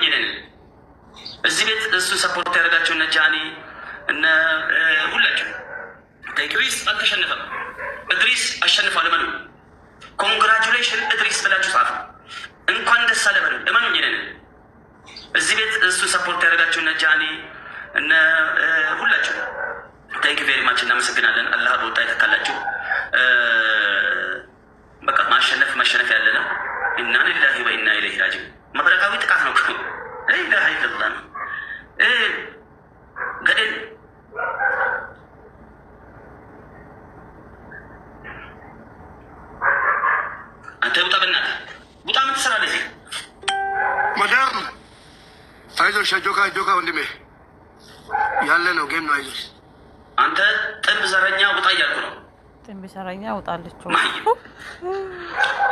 ነን። እዚህ ቤት እሱን support ያደረጋቸው እነ ጃኒ እነ ሁላችሁ። እድሪስ አልተሸነፈም። እድሪስ አሸንፏል። እመኑ። Congratulation እድሪስ ብላችሁ ጻፉ። እንኳን ደስ አለ በሉ። እመኑኝ ነን። እዚህ ቤት እሱን support ያደረጋቸው እነ ጃኒ እነ ሁላችሁ thank very much፣ እናመሰግናለን። አላህ በወጣ ይተካላችሁ። በቃ ማሸነፍ መሸነፍ ያለ ነው። ኢና ሊላሂ ወኢና ኢለይሂ ራጂዑን። መብረቃዊ ጥቃት ነው። ላኢላሃ ኢለላህ ነው ገደል። አንተ ውጣ፣ በእናትህ ውጣ። ምን ትሰራለህ እዚህ? መዳም አይዞሽ፣ ጆካ ጆካ ወንድሜ ያለ ነው፣ game ነው። አይዞሽ። አንተ ጥንብ ዘረኛ ውጣ እያልኩ ነው። ጥንብ ዘረኛ ውጣለች። ማይም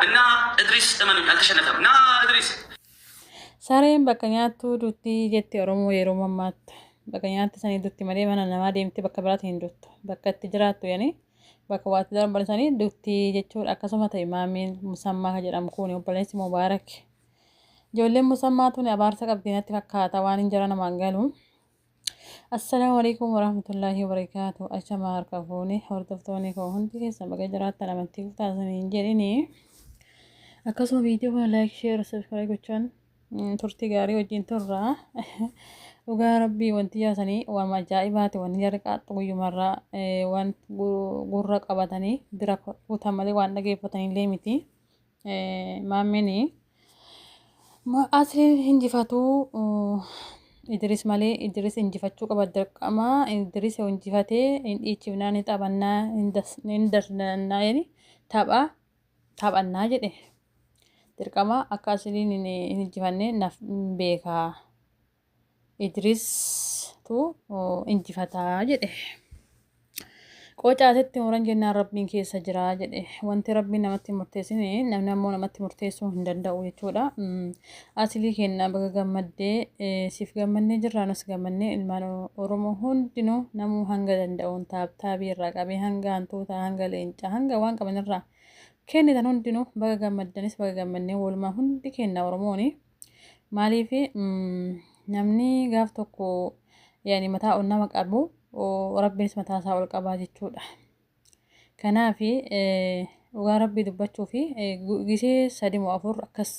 እና እድሪስ እመኑኝ አልተሸነፈም። ና እድሪስ። Sareen bakka nyaattu dutti jetti Oromoo yeroo mammaattu. Bakka nyaatti sanii dutti malee mana namaa deemtee bakka biraatti hin duttu. Bakka itti jiraattu yani bakka waatti darban sanii dutti jechuudha. Akkasuma ta'e maamiin Musammaa kan jedhamu kun obboleessi Mubaarak. Ijoolleen Musammaa tuni abaarsa qabdi natti fakkaata, waan hin jara namaan galu. Assalaamu alaikum warahmatullaahi wabarakaatu. Ashama harka fuuni hordoftoonni koo hundi keessan, baga jiraattan amantii kutaasanii hin jedhini. Akkasuma viidiyoo kana like, share, subscribe gochuun turtii gaarii wajjin turra. Dhugaa rabbii wanti yaasanii waan ajaa'ibaati, wanni jarri qaaxxu guyyumarraa waan gurra qabatanii bira kutan malee waan dhageeffatanii miti. Maammeen asliin injifatuu Idris malee, Idris injifachuu qaba dirqama. Idris yoo injifatee hin dhiichifnaa, ni taphannaa, hin darsannaa, tapha taphannaa jedhe. Dirqama akka asliin hin injifanne naaf beekaa. Idristu injifataa jedhe. Qocaasitti muran jennaan rabbiin keessa jira jedhe. Wanti rabbiin namatti murteessine namni ammoo namatti murteessuu hin danda'u jechuudha. Aslii keenya baga gammaddee, siif gammannee jirra, nus gammannee. Ilmaan Oromoo hundinuu namuu hanga danda'uun taaptaabii irraa qabee hanga hantuutaa hanga leencaa hanga waan qaban irraa kennitan hundinuu baga gammaddanis, baga gammannee walumaa hundi kenna Oromooni. Maaliif namni gaaf tokko yaani mataa ol nama qabu rabbiinis mataa isaa ol qabaa jechuudha. Kanaaf dhugaa rabbii dubbachuu fi gisee sadi moo afur akkas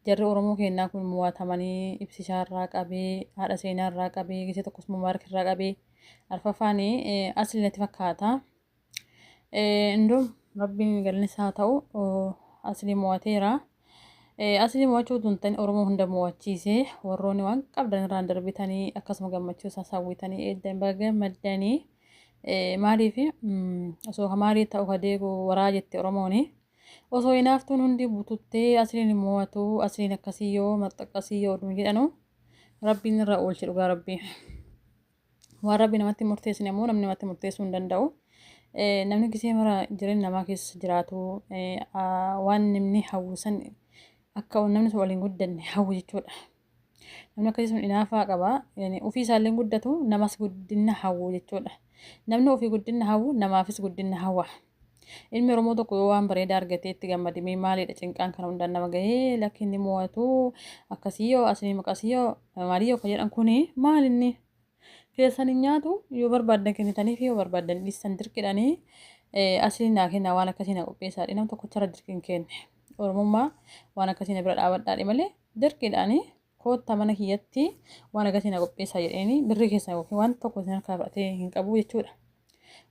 jarri Oromoo kennaa kun mo'atamanii, ibsishaa irraa qabee, haadha seenaa irraa qabee, gisee tokkos Mubaarak irraa qabee, arfaffaan asli natti fakkaata. Indoom rabbiin galanni isaa ta'u asli mo'ateera. Asli mo'achuu tun ta'in Oromoo hunda mo'achiisee, warroonni waan qabdan irraan darbitanii akkasuma gammachuu isaa sawwitanii eeddan baga gammaddanii. Maaliif osoo maalii ta'u ka deegu waraa jette Oromooni. Osoo hinaaftuun hundi bututtee asliin hin mo'atu, asliin akkasii yoo maxxaqqasii yoo jedhanu rabbiin irraa oolche dhugaa rabbii. Waan rabbi namatti murteessine immoo namni namatti murteessuu hin danda'u. Namni gisee mara jireenya namaa keessa jiraatu waan namni hawwu san akka namni sun waliin guddanne hawwu jechuudha. Namni akkasii sun inaafaa qaba. Ofii isaallee guddatu, namas guddina hawwu jechuudha. Namni ofii guddina hawwu namaafis guddina hawwa. Ilmi Oromoo tokko yoo waan bareedaa argatee itti gammadimee, maaliidha cinqaan kana hundaan nama gahee? Lakki, inni mo'atu akkasii yoo asii maqasii yoo maalii yoo kan jedhan kuni maal? Inni keessan hin nyaatu. Yoo barbaaddan kennitaniif, yoo barbaaddan dhiistan, dirqidhanii asii naa kennaa, waan akkasii na qopheessaa nama tokkocharra dirqi hin kenne. Oromummaa waan akkasii na bira dhaabadhaadhe malee dirqidhaanii koottaa mana kiyyatti waan akkasii na qopheessaa jedheeni birrii keessan yookiin waan tokko isin harkaa fudhatee hin qabu jechuudha.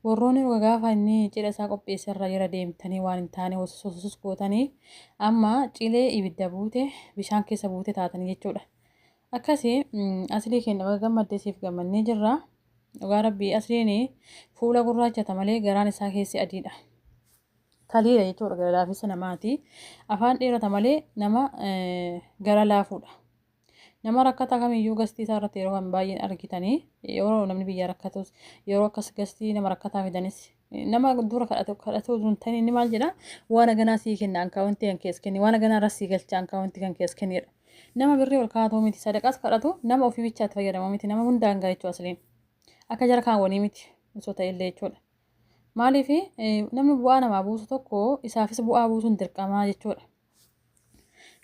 Warroonni gaafa inni cidha isaa qopheesse irra jira deemtanii waan hin taane hososos gootanii amma cilee ibidda buute bishaan keessa buute taatanii jechuudha. Akkasii aslii keenya baga gammaddee, siif gammannee jirra. Dhugaa rabbii asliin fuula gurraachata malee garaan isaa keessi adiidha. Taliidha jechuudha, gara laafessa namaati. Afaan dheerata malee nama gara laafuudha. Nama rakkataa kamiyyuu gastii isaa irratti yeroo kan baay'een argitanii, yeroo namni biyya rakkatus, yeroo akkas gastii nama rakkataa fidanis, nama dura kadhatu kadhatu hin ta'in, inni maal jedha? Waan haganaa sii kenna, ankaawwantii kan keessa kenni, waan haganaa irra sii galcha, ankaawwantii kan keessa kennidha. Nama birrii ol kaa'atu miti, sadaqaas kadhatu, nama ofii bichaatti fayyadamu miti, nama hundaan gaha jechuudha asliin. Akka jara kaawwanii miti osoo ta'ellee jechuudha. Maaliif namni bu'aa namaa buusu tokko isaafis bu'aa buusuun dirqamaa jechuudha.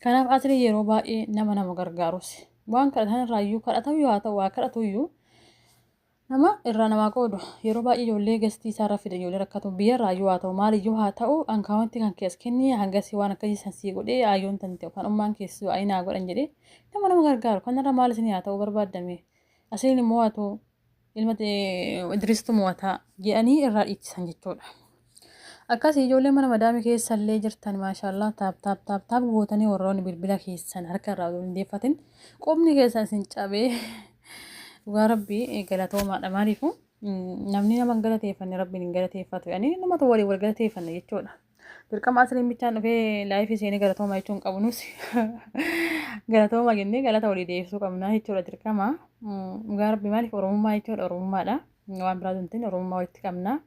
Kanaaf asli yeroo baay'ee nama nama gargaarus Waan kadhatan irraayyuu kadhatamu haa ta'u waa kadhatuyyuu nama irraa namaa qoodu yeroo baay'ee ijoollee gastii isaarra fida ijoollee rakkatu biyya irraayyuu haa ta'u maaliyyuu haa ta'u ankaawwanti kan keessa kenni hangasii waan akkasii san sii godhee ayyoon tan ta'e kan ummaan keessi waa naa godhan jedhee nama nama gargaaru kanarra maal isin haa ta'u barbaaddame asiin immoo haa ta'u ilma Idriistu mo'ataa jedhanii irraa dhiichisan jechuudha. Akkasii ijoollee mana madaamii keessa illee jirtan maashaallah taap taap taap taap gootanii warroonni bilbila keessan harka irraa osoo hin deeffatin qubni keessan isin cabee dhugaa rabbii galatoomaadha maaliifu namni nama hin galateeffanne rabbiin hin galateeffatu jedhanii namatu waliin wal galateeffanne jechuudha. Dirqama asliin bichaan dhufee laayifii seenee galatoomaa jechuun qabu nus galatooma jennee galata walii deebisuu qabna jechuudha dirqama. Dhugaa rabbi maaliif oromummaa jechuudha oromummaadha. Waan biraa hin ta'in oromummaa walitti qabna.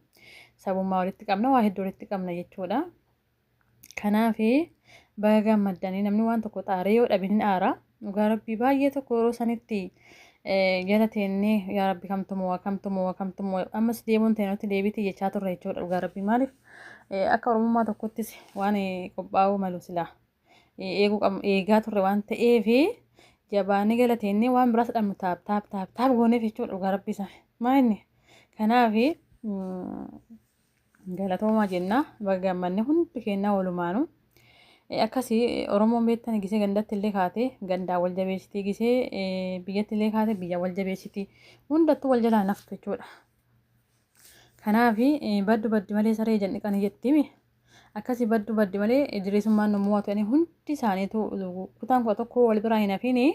Sabummaa walitti qabna waa hedduu walitti qabna jechuudha. Kanaaf baga gammaddanii namni waan tokko xaaree yoo dhabe hin aara. Dhugaa rabbii baay'ee tokko yeroo sanitti jala teennee yaa rabbi kamtu mo'a kamtu mo'a kamtu mo'a ammas deemuun teenyutti deebiitii jechaa turre jechuudha dhugaa rabbii maaliif akka oromummaa tokkottis waan qophaa'uu malu silaa eeguu qabnu eegaa turre waan ta'eef jabaannee jala teennee waan biraas dhabnu taap taap taap taap gooneef jechuudha dhugaa rabbii isaa maa inni kanaaf galatoomaa jenna baga gammanne hundi keenyaa walumaanuu. Akkasii Oromoon beektan gisee gandatti illee kaate gandaa wal jabeessiti gisee biyyatti illee kaate biyya wal jabeessiti hundattuu wal jalaa naftu jechuudha. Kanaaf baddu baddi malee saree jan dhiqanii jettimi. Akkasii baddu baddi malee Idriisummaan nu mo'atu jedhanii hundi isaaniitu kutaan 11 wal biraa hin hafiini.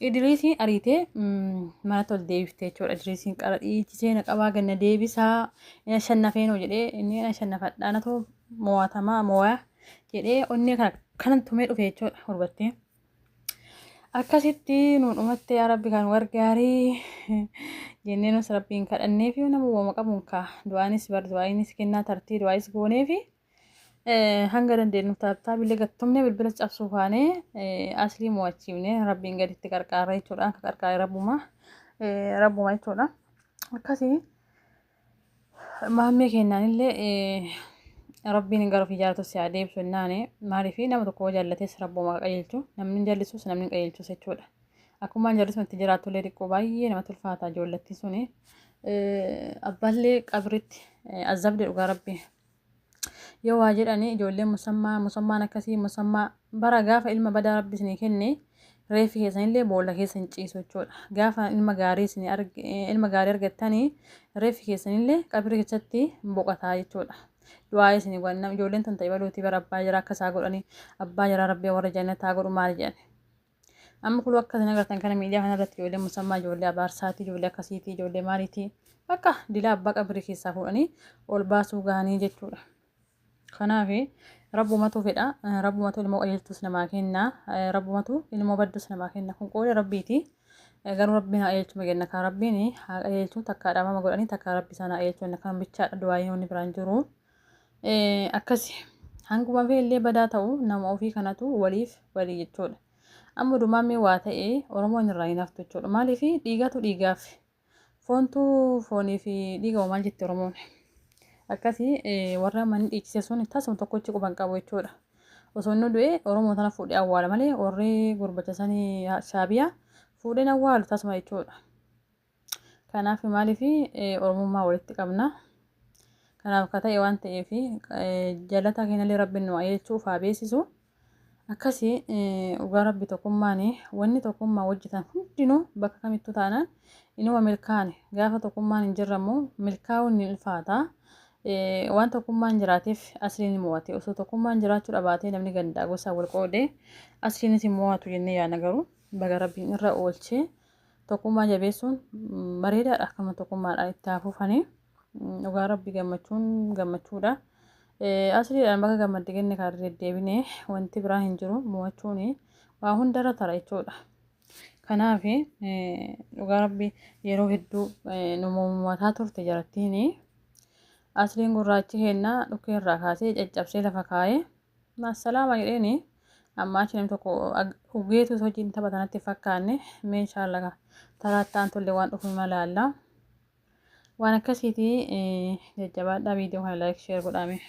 Idriisiin ariitee manatti ol deebifte jechuudha. Idriisiin qara dhiichisee na qabaa ganna deebisaa na shannafeenoo jedhee inni na shannafadhaa natu mo'atamaa mo'aa jedhee onnee kana kanan tumee dhufe jechuudha gurbattee. Akkasitti nu dhumatte yaa rabbi kan gargaarii jennee nus rabbiin kadhannee fi nama uumama qabuun kaa du'aanis bar du'aanis kennaa tartii du'aayis goonee fi hanga dandeenyu taaptaabillee gattumne bilbila cabsuu kaanee aslii mo'achiifne rabbiin gaditti qarqaarra jechuudha. Akka qarqaare rabbuma rabbuma jechuudha. Akkasii maammee keenyaanillee rabbiin gara ofii jaalatu si haa deebisu jennaani maaliif nama tokko jaallates rabbuma qajeelchu namni hin jallisus namni hin qajeelchus jechuudha. Akkumaan jalli sun itti jiraatullee xiqqoo baay'ee namatti ulfaata ijoollattiin suni abbaallee qabritti azabde dhugaa rabbii. Yoo waa jedhanii ijoolleen musammaa musammaan akkasii musammaa bara gaafa ilma badaa rabbi isinii kenne reeffi keessanillee boolla keessa hin ciisu jechuudha. Gaafa ilma gaarii isinii ilma gaarii argattanii reeffi keessanillee qabrii keessatti boqotaa jechuudha. Du'aa isinii godhan ijoolleen tun ta'e baluutii bara abbaa jiraa akkasaa godhanii abbaa jiraa rabbii warra jannataa godhu maal jedhan. Amma kun akka isin agartan kana miidiyaa kanarratti ijoollee musammaa ijoollee abaarsaati ijoollee akkasiiti ijoollee maaliiti bakka dilaa abbaa qabrii keessaa fuudhanii ol baasuu gahanii jechuudha. Kanaaf rabbumatu fedha rabbumatu ilmoo qajeeltus namaa kenna rabbumatu ilmoo baddus namaa kenna kun qooda rabbiiti. Garuu rabbiin haa qajeelchu magenna kaa rabbiin haa qajeelchu takkaa dhabama godhanii takkaa rabbi isaan haa qajeelchu jenna kan bichaadha du'aayin wanni biraan jiru. Akkasi hanguma feellee badaa ta'u nama ofii kanatu waliif walii jechuudha. Amma dumaan mee waa ta'e Oromoon irraa hin haftu jechuudha. Maaliif dhiigatu dhiigaaf foontu foonii fi dhiiga maal jetti Oromoon. Akkasi warra manni dhiichise sun tasuma tokkochi quban qabu jechuudha. Osoo inni du'e Oromoo tana fuudhee awwaala malee warri gurbacha sanii shaabiyaa fuudheen awwaalu tasuma jechuudha. Kanaaf maaliif Oromummaa walitti qabna. Kanaaf akka ta'e waan ta'eef jalataa keenyallee rabbiin nu qajeelchuuf haa beeksisu. Akkasii dhugaa rabbi tokkummaan wanni tokkummaa hojjetan hundinuu bakka kamittuu taanaan inuma milkaa'ani. Gaafa tokkummaan hin jirre immoo milkaa'uun ni ulfaata. Waan tokkummaan jiraateef asliin ni mo'ate. Osoo tokkummaan jiraachuu dhabaatee namni gandaa gosaa wal qoodee asliinis hin mo'atu jennee yaadna garuu baga rabbiin irra oolchee tokkummaa jabeessuun bareedaadha. Akkuma tokkummaadhaan itti haa fufanii. Dhugaa rabbi gammachuun gammachuudha. Asliidhaan baga gammadde kenne kan deddeebine wanti biraa hin jiru mo'achuun waa hundarra tara jechuudha. Kanaaf dhugaa rabbi yeroo hedduu nu mo'ataa turte jarattiin asliin gurraachi keenna dhukkee irraa kaasee caccabsee lafa kaa'ee massalaama jedheeni amma achi namni tokko ugeetu hojiin taphatanatti fakkaanne mee inshaalla taraatti aantu illee waan dhufu malaalla. Waan akkasiiti jajjabaadhaa viidiyoo kana laayik sheer godhaame.